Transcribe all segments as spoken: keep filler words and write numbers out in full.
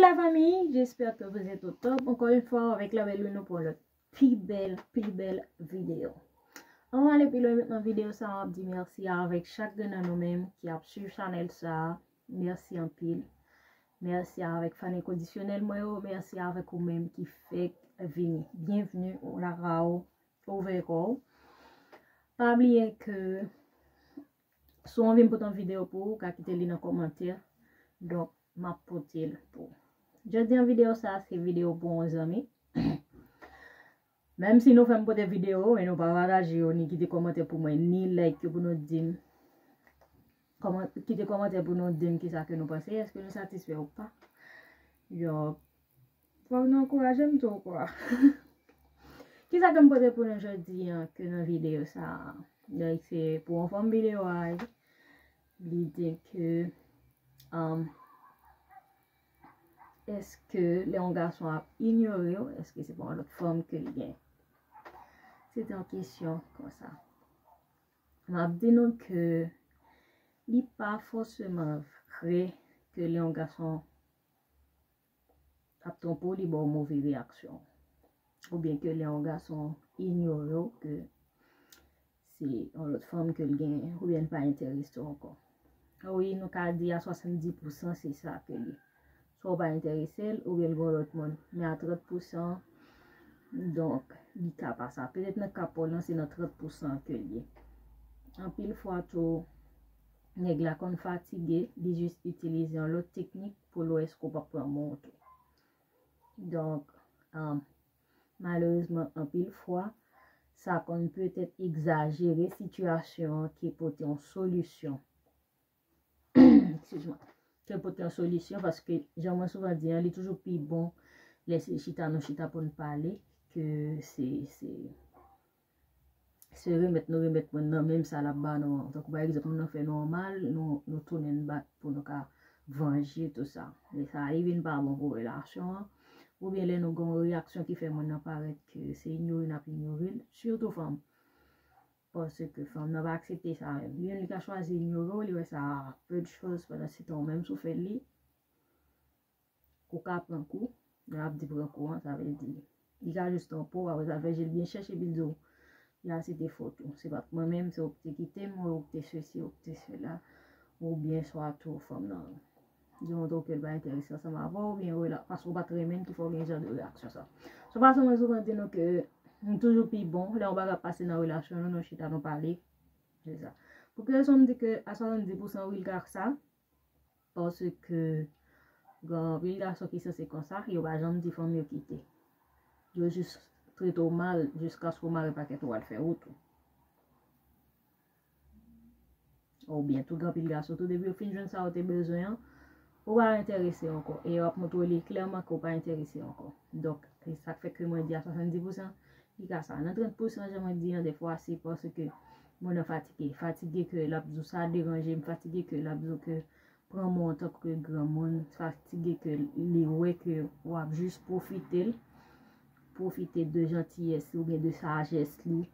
La famille, j'espère que vous êtes au top. Encore une fois, avec la belle Lune pour le pi bèl, pi bèl videyo. Anvan ale pi lwen nan videyo sa, m ap di mèsi avèk chak grenn nan nou menm ki ap swiv chanèl sa. Mèsi anpil. Mèsi avèk fan enkondisyonèl mwen yo. Mèsi avèk ou menm ki fèk vini. Byenvni, ouvè kò w. Pa bliye ke si w anvi m pote yon videyo pou ou, ou ka kite li nan kòmantè. Donk, m ap pote l pou ou. Jodi an videyo sa, se videyo pou yon zanmi. Menm si nou fè m pote videyo, men nou pa pataje yo, ni kite kòmantè pou mwen, ni like yo pou nou di m, kòman, kite kòmantè pou nou di m kisa ke nou panse, èske nou satisfè ou pa. Yo, fòk nou ankouraje m tou, kwa. Kisa ke m pote pou nou jodi an, ke nan videyo sa a? Donk, se pou yon fanm videyo a, li di ke, um, èske lè yon gason ap inyore w, èske se pa yon lòt fanm ke l gen? Se te yon kesyon konsa. M ap di nou ke li pa fòseman vre ke lè yon gason ap twonpe w, li ba w move reyaksyon. Oubyen ke lè yon gason inyore w, ke se yon lòt fanm ke l genyen, oubyen l pa enterese w ankò. Wi, nou ka di a swasanndis pousan se sa ke l ye. Swa w pa enterese l, oubyen l gen yon lòt moun. Men a trant pousan, donk, li ka pa sa. Petèt nan ka pa w lan, se nan trant pousan ke l ye. Anpil fwa tou, nèg la konn fatige, li jis itilize yon lòt teknik pou l wè èske w p ap pran men w tou. Donk, um, malerezman, anpil fwa, sa konn petèt egzajere sitiyasyon an ke pote yon solisyon. Excuse-moi. Ke pote yon solisyon, paske, jan mwen souvan di an, li toujou pi bon lè se chita nou chita pou n pale, ke se, se, se remèt nou remèt moun nan menm sa l ap ba nou an. Tankou pa egzanp, moun nan fè nou yon mal, nou, nou tounen n bat pou nou ka vanje tou sa. Men sa rive n pa bon pou relasyon an. Oubyen lè nou gen yon reyaksyon ki fè moun nan parèt ke se inyore n ap inyore l, sitou fanm. Paske fanm nan pa aksepte sa menm. Youn, li ka chwazi inyore w, li wè sa peu de chose, pandan se tan ou menm si w fè l li, ou ka pran kou, lè m ap di pran kou an, sa vle di, li ka jis twonpe w, apre sa l fè je l byen chèch epi l di w, ya, se te fòt ou. Se pa t mwen menm, se ou ki te kite m, ou ki te sesi, ou ki te sela, oubyen swa tou fanm nan demontre w ke l pa enterese ansanm avè w, oubyen rela-, paske w pa t renmen l ki fè w gen jan de reyaksyon sa. Sou fason mwen souvan di nou ke nou toujou pi bon, lè yon bagay ap pase nan relasyon nou, nou chita nou pale. Se sa. Pou ki rezon m di ke a swasanndis pousan wi l ka sa? Paske gen anpil gason ki sanse konsa, yo pa janm di fanm yo kite. Yo jis trete w mal jiskaske w mare pakèt ou al fè wout ou. Oubyen tou gen anpil gason tou, depi yo fin jwenn sa yo te bezwen an, ou pa enterese ankò. E yo ap montre w li klèman ke w pa enterese ankò. Donk, se sa k fè ke mwen di a swasanndis pousan, li ka sa. Nan trant pousan, jan mwen di an, defwa se paske moun nan fatige. Fatige ke l ap di w sa deranje m, fatige ke l ap di w ke pran mwen antanke granmoun, fatige ke li wè ke w ap jis pwofite l, pwofite de jantiyès li oubyen de sajès li.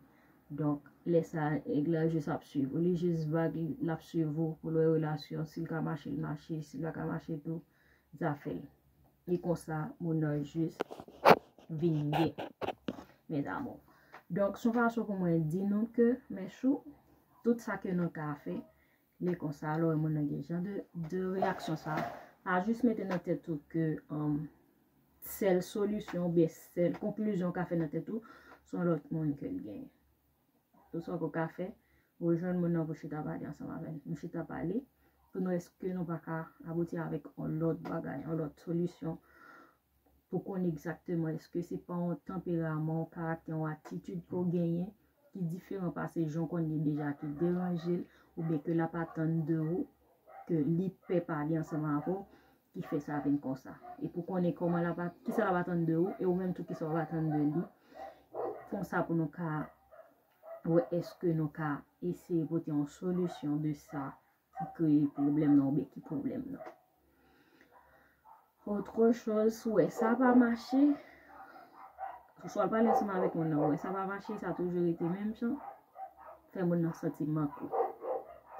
Donk, lè sa, nèg la jis ap swiv ou. Li jis vag, l ap swiv ou pou l wè relasyon, si l ka mache, l mache, si l pa ka mache tou, zafè l. E konsa, moun nan jis vin gè. Mes amours. Donk, se yon fason pou mwen di nou ke, mes choux, tout sa ke nou ka fè, lè konsa, lè w wè moun nan gen jan de, de reyaksyon sa, pa jis mete nan tèt ou ke, um, sèl solisyon oubyen sèl konklizyon w ka fè nan tèt ou, se yon lòt moun ke l genyen. Tout sa ke w ka fè, rejwenn moun nan pou chita pale ansanm avè l. Nou chita pale, pou nou èske nou pa ka abouti avèk yon lòt bagay, yon lòt solisyon, pou konnen egzakteman èske se pa yon tanperaman, yon karaktè, yon atitid ke w genyen ki diferan pase jan w konn li deja, ki deranje l, oubyen ke l ap atann de ou, ke li pè pale ansanm avè w, ki fè sa vin konsa. E pou konnen kòman l ap at-, kisa l ap atann de ou, e ou menm tou kisa w ap atann de li, konsa pou nou ka wè èske nou ka eseye pote yon solisyon de sa ki kreye pwoblèm nan oubyen ki pwoblèm nan. Autre chose, si w wè sa pa mache, swa l pale ansanm avèk moun nan, w wè sa pa mache, sa toujou rete menm jan, fè moun nan santi manke w.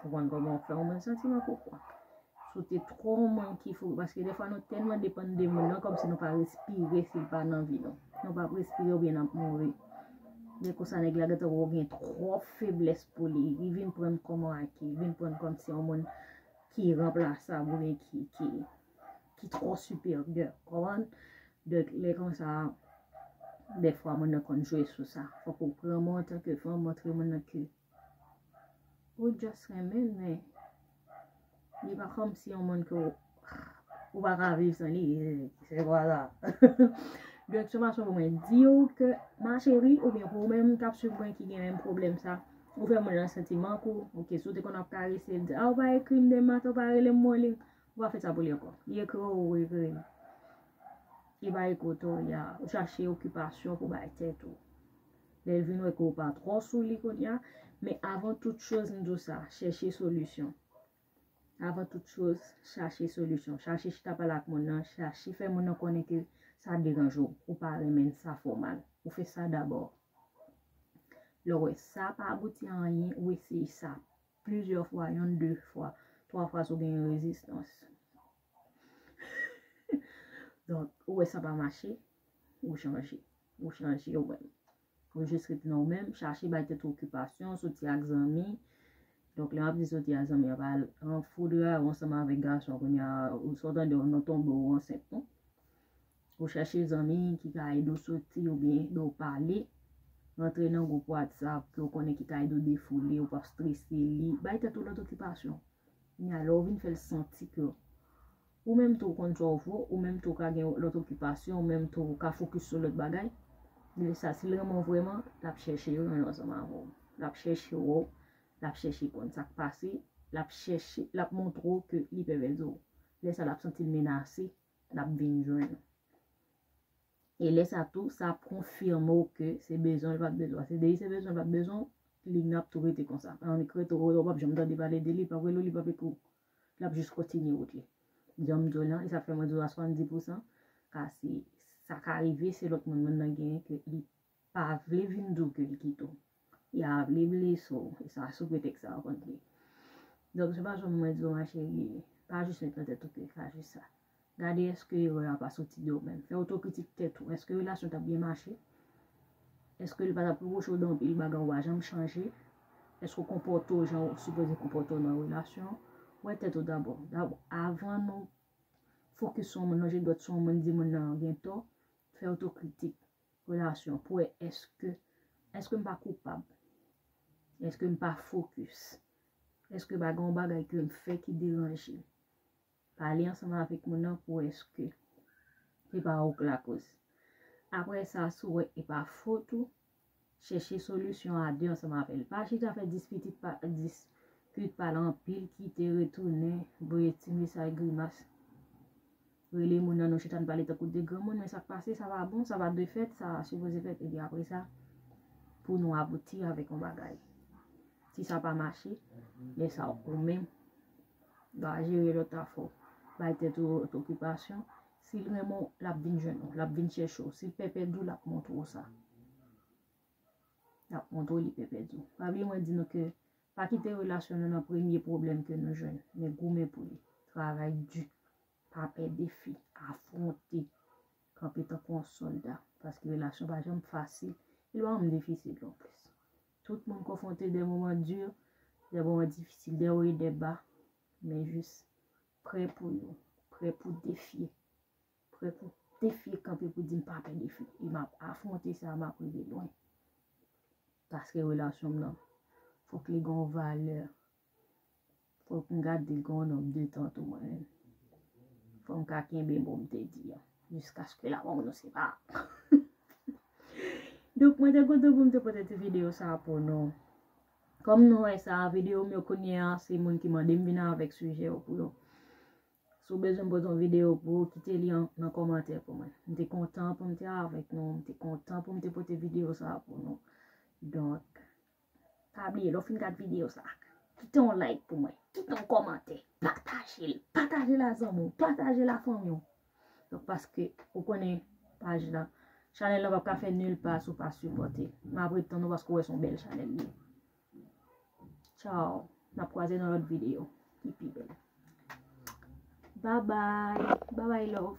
Konprann kòman w fè yon moun santi manke w, kwa. Si w te twò yon moun ki fou, paske defwa nou tèlman depann de moun nan, kòmsi nou pa respire si l pa nan vi nou. Nou p ap respire oubyen n ap mouri. Lè konsa nèg la gentan wè w gen twòp feblès pou li. Li vin pran kòm yon aki, li vin pran kòmsi yon moun ki ranplasab oubyen ki, ki, ki twò siperyè. Konprann? Donk, lè konsa, defwa moun nan konn jwe sou sa. Fòk ou pran moun antanke fanm, montre moun nan ke ou just renmen l, men li pa kòmsi yon moun ke w, ou pa ka viv san li, se vwala. Donk, se fason pou mwen di w ke, ma chérie, oubyen pou ou menm k ap swiv mwen ki gen menm pwoblèm sa, ou fè moun nan santi mank ou, oke, si w te konn ap karese l, di, a, ou pa ekri m demen maten, ou pa rele m mònin, ou pa fè sa pou li ankò. Li ekri w, ou ekri l. Li pa ekoute w, ya. Ou chache okipasyon pou bay tèt ou. Lè l vin wè ke w pa twò sou li kounye a, men avan tout choz, m di w sa, chèche solisyon. Avan tout choz, chache solisyon. Chache chita pale ak moun nan, chache fè moun nan konnen ke sa deranje w, ou pa renmen l, sa fè w mal. Ou fè sa dabò. Lè w wè sa pa abouti a anyen, ou eseye sa plizyè fwa, yonn, de fwa, twa fwa si w genyen rezistans. Donk, ou wè sa pa mache, ou chanje. Ou chanje ou menm. Ou jis rete nan ou menm, chache bay tèt ou okipasyon, soti ak zanmi. Donk, lè m ap di soti ak zanmi, a pa al an foudray ou ansanm avèk gason, kounye a, ou sa w tande, ou nan tonbe, ou ansent, non. Ou chèche zanmi ki ka ede w soti oubyen ede w pale. Rantre nan gwoup WhatsApp ke w konnen ki ka ede w defoule, ou p ap strese li. Bay tèt ou lòt okipasyon. Kounye a, lè w vin fè l santi ke ou menm tou w konn sa w vo, ou menm tou w ka gen lòt okipasyon, ou menm tou w ka fokis sou lòt bagay. Lè sa, si l renmen w vrèman, l ap chèche jwenn ansanm avè w. L ap chèche wè w, l ap chèche konn sa k pase, l ap chèche, l ap montre w ke li pè pèdi w. Lè sa, l ap santi l menase, l ap vin jwenn ou. E lè sa tou, sa ap konfime w ke se bezwen l pa t bezwen w. Se depi se bezwen l pa t bezwen w, li n ap tou rete konsa. Annik rete w, w p ap janm tande pale de li, li p ap rele w, li p ap ekri w. L ap jis kontinye wout li. Jan m di w lan, e sa k fè mwen di w a swasanndis pousan, ka se sa ka rive, se lòt moun, moun nan genyen ke li pa vle vin di w ke li kite w. Li a vle blese w, e sa sou pretèks sa w konn li. Donk, se pa jan mwen di w, ma chérie, pa jis met nan tèt ou ke l ka jis sa. Gade èske erè a pa soti de ou menm. Fè otokritik tèt ou. Èske relasyon t ap byen mache? Èske li pa t ap repwoche w de anpil bagay ou pa janm chanje? Èske w konpòte w jan w sipoze konpòte w nan relasyon? Wè tèt ou dabò. Dabò, avan nou fokis sou yon moun, lonje dwèt sou yon moun, di moun nan gen tò, fè otokritik. Relasyon, pou wè èske, èske m pa koupab? Èske m pa fokis? Èske pa gen yon bagay ke m fè ki deranje m? Pale ansanm avèk moun nan pou wè èske se pa ou k lakoz. Apre sa, si w wè e pa fot ou, chèche solisyon a de ansanm avè l. Pa chita fè dispit, pa, dispit, pale anpil, kite, retounen, voye ti mesaj grimas. Rele moun nan, nou chita n pale tankou de granmoun, men sa k pase, sa pa bon, sa pa dwe fèt, sa sipoze fèt, epi apre sa, pou nou abouti avèk yon bagay. Si sa pa mache, lè sa ou menm, va jere lòt afè w. Bay tèt ou lòt okipasyon. Si l renmen w, l ap vin jwenn ou, l ap vin chèche w. Si l pè pèdi w, l ap montre w sa. L ap montre w li pè pèdi w. Pa bliye mwen di nou ke pa kite relasyon nou nan premye pwoblèm ke nou jwenn, men goumen pou li. Travay di. Pa pè defi. Afwonte. Kanpe tankou yon sòlda. Paske relasyon pa janm fasil. E li pa janm difisil non plis. Tout moun konfwonte de moman di, de moman difisil, de wo e de ba. Men jis prè pou yo. Prè pou defye. Prè pou defye, kanpe pou di m pa pè defi. E m ap afwonte sa, m ap rive lwen. Paske relasyon m nan, fòk li gen yon valè. Fòk m gade l gen yon nonb de tan tou mwen menm. Fòk m ka kenbe mo m te di an. Jiskaske lamò nou separe. Donk, mwen te kontan pou m te pote ti videyo sa pou nou. Kòm nou wè sa, videyo m yo kounye a, se moun ki mande m vin avèk sijè yo pou yo. Si w bezwen m pote yon videyo pou ou, kite li an, nan kòmantè pou mwen. M te kontan pou m te avèk nou, m te kontan pou m te pote videyo sa a pou nou. Donk, pa bliye, lè w fin gad videyo sa a, kite yon like pou mwen, kite yon kòmantè, pataje l, pataje l a zanmi w, pataje l a fanmi w. Donk, paske ou konnen paj la, chanèl la p ap ka fè nil pa si w pa sipòte l. M ap ret tann ou paske w wè se yon bèl chanèl li ye. Tchaw. N ap kwaze nan lòt videyo ki pi bèl. Bye bye. Bye bye, love.